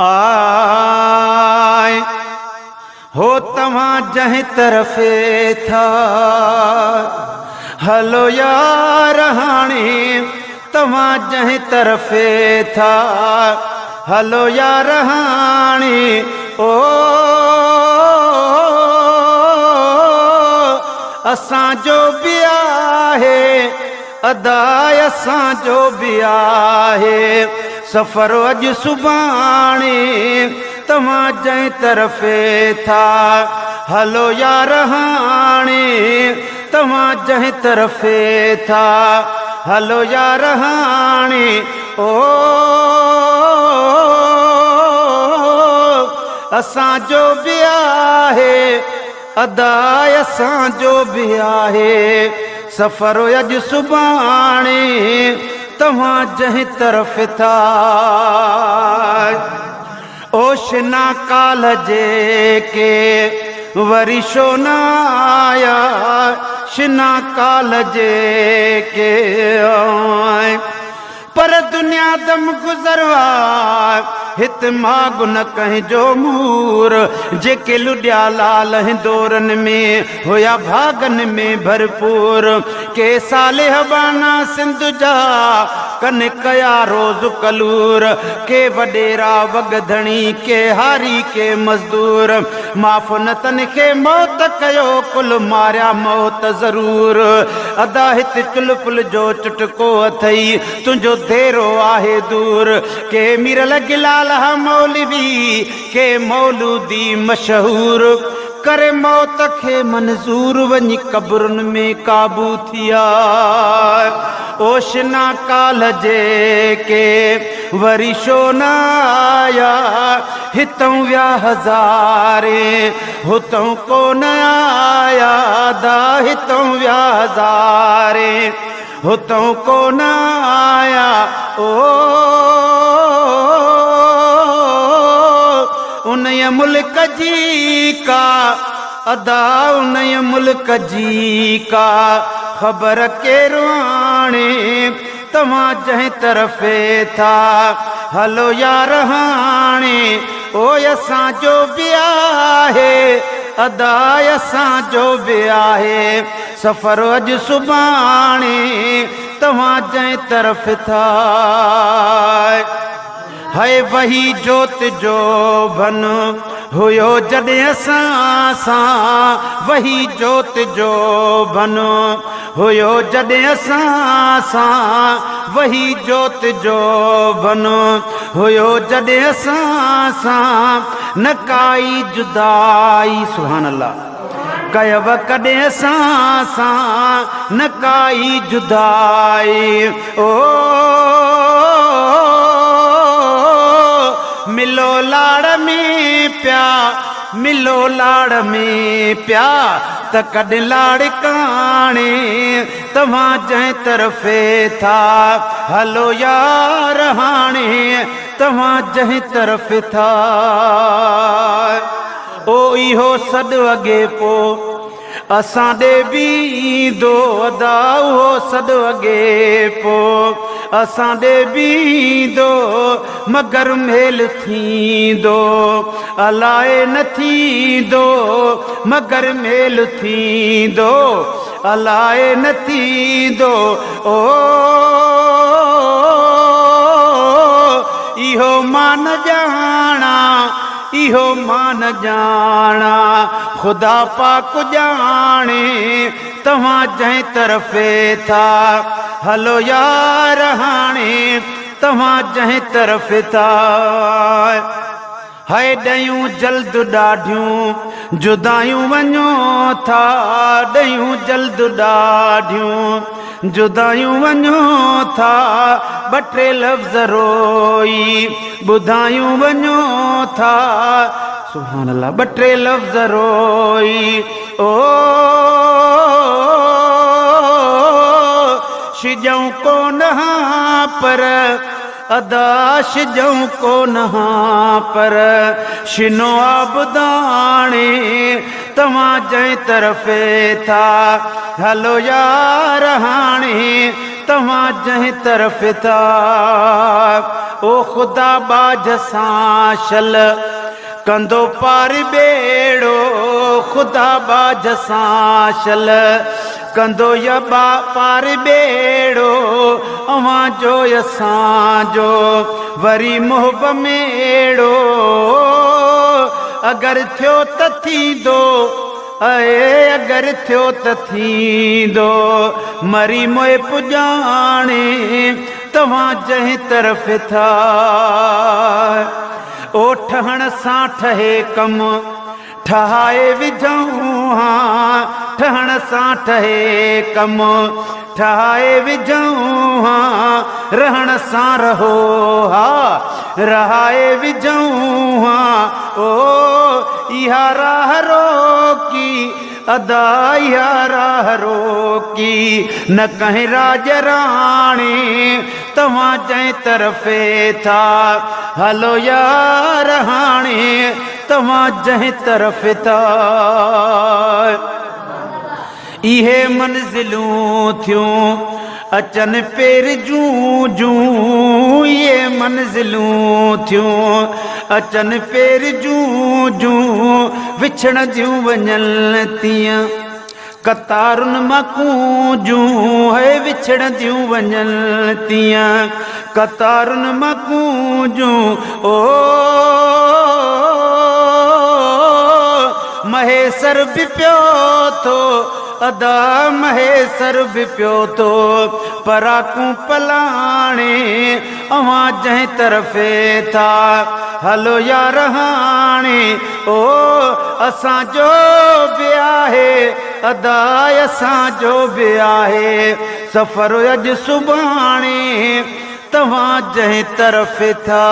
आए हो तव्हां जंहिं तरफ़े था हलो यार हाणे तव्हां जंहिं तरफ़े था हलो यार हाणे ओ असांजो बि आहे अदा असांजो बि आहे सफ़र अॼु सुभाणे तव्हां जंहिं तरफ़े था हलो यार हाणे तव्हां जंहिं तरफ़े था हलो यार हाणे ओ असांजो बि आहे अदा असांजो बि आहे सफ़र अॼु सुभाणे तव्हां जंहिं तरफ़ था ओशना काल जेके वरी छो न आया शिना काल जेके पर दुनिया दम गुज़रवा हिते माग न कंहिंजो मूर जेके लुॾिया लाल हिंदोरनि में हुया भागनि में भरपूर के साले हबाना सिंध जा कन कया रोज़ कलूर के वॾेरा वॻधणी के हारी के मज़दूर माफ़ न तन खे मौत कयो कुल मारिया मौत ज़रूर अदा हिते चुलपुल जो चुटको अथई तुंहिंजो देरो आहे दूर के मीरल गिलाल मौलवी के मौलूदी मशहूर करे मौत खे मंज़ूर वञी क़ब्रुनि में काबू थिया ओशना काल जेके वरी छो न आया हितऊं विया हज़ारे हुतऊं कोन आया दा हितऊं विया हज़ारे हुतऊं कोन आया ओ उन मुल्क जी का अदा उन मुल्क जी का ख़बर केरु आणे तव्हां जंहिं तरफ़े था हलो यार हाणे ओ असांजो बि आहे अदा असांजो बि आहे सफ़र अॼु सुभाणे तव्हां जंहिं तरफ़ था है वही जोत जो भन हुयो जॾहिं असां सां वही जोत जो भन हुयो जॾहिं असां सां वही जोत जो भन हुयो जॾहिं असां सां न काई जुदाई सुभान अल्लाह कयव कॾहिं असां सां न काई जुदाई ओ मिलो लाड़ में प्या मिलो लाड़ में प्या त कॾहिं लाड़काणे तव्हां जंहिं तरफ़े था हलो यार हाणे तव्हां जंहिं तरफ़ था ओ इहो सॾु अॻे पोइ असां ॾे बि ईंदो अदा उहो सॾु अॻे पोइ असां ॾे बि ईंदो मगर मेल थींदो अलाए न थींदो मगर मेल थींदो अलाए न थींदो ओ इहो मां न ॼाणा इहो मां न ॼाणा ख़ुदा पाक ॼाणे तव्हां जंहिं तरफ़े था हलो यार हाणे तव्हां जंहिं तरफ़ था है ॾयूं जल्द ॾाढियूं जुदायूं वञो था ॾयूं जल्द ॾाढियूं जुदायूं वञो था ॿ टे लफ़्ज़ रोई ॿुधायूं वञो था सुभान अल्लाह ॿ टे लफ़्ज़ रोई ओ छिजऊं कोन हा पर ادا شجئون ڪونه ها پر شنو آبداڻي توهان جنهن طرف ٿا هلو يار هاڻي توهان جنهن طرف ٿا. او خدا ٻاجهه سان شل ڪندو پار ٻيڙو، خدا ٻاجهه سان شل ڪندو يا پار ٻيڙو، اوهان جو اسان جو وري محب ميڙو. اگر ٿيو ته ٿيندو، اي اگر ٿيو ته ٿيندو، مري موءِ پڄاڻي توهان جنهن طرف ٿا. او ٺهڻ سان ٺهي ڪم ٺهائي وجهون ها، ٺهڻ سان ٺهي ڪم ٺهائي وجهون ها، رهڻ سان رهو ها رهائي وجهون ها. او اها راهه روڪي ادا، اها راهه روڪي نه ڪنهن راڄ راڻي توهان جنهن طرف ٿا هلو يار هاڻي توهان جنهن طرف ٿا. اهي منزلون ٿيون اچن پير جون جون، اهي منزلون ٿيون اچن پير جون جون، وڇڙنديون وڃن تيئن قطارن مان ڪونجون، هي وڇڙنديون وڃن تيئن قطارن مان ڪونجون. او مهيسر به پيو ٿو ادا، مهيسر به پيو ٿو پراڪون پلاڻي اوهان جنهن طرف ٿا هلو يار هاڻي. او اسان جو به آهي ادا، اسان جو به آهي سفر اڄ سڀاڻي توهان جنهن طرف ٿا.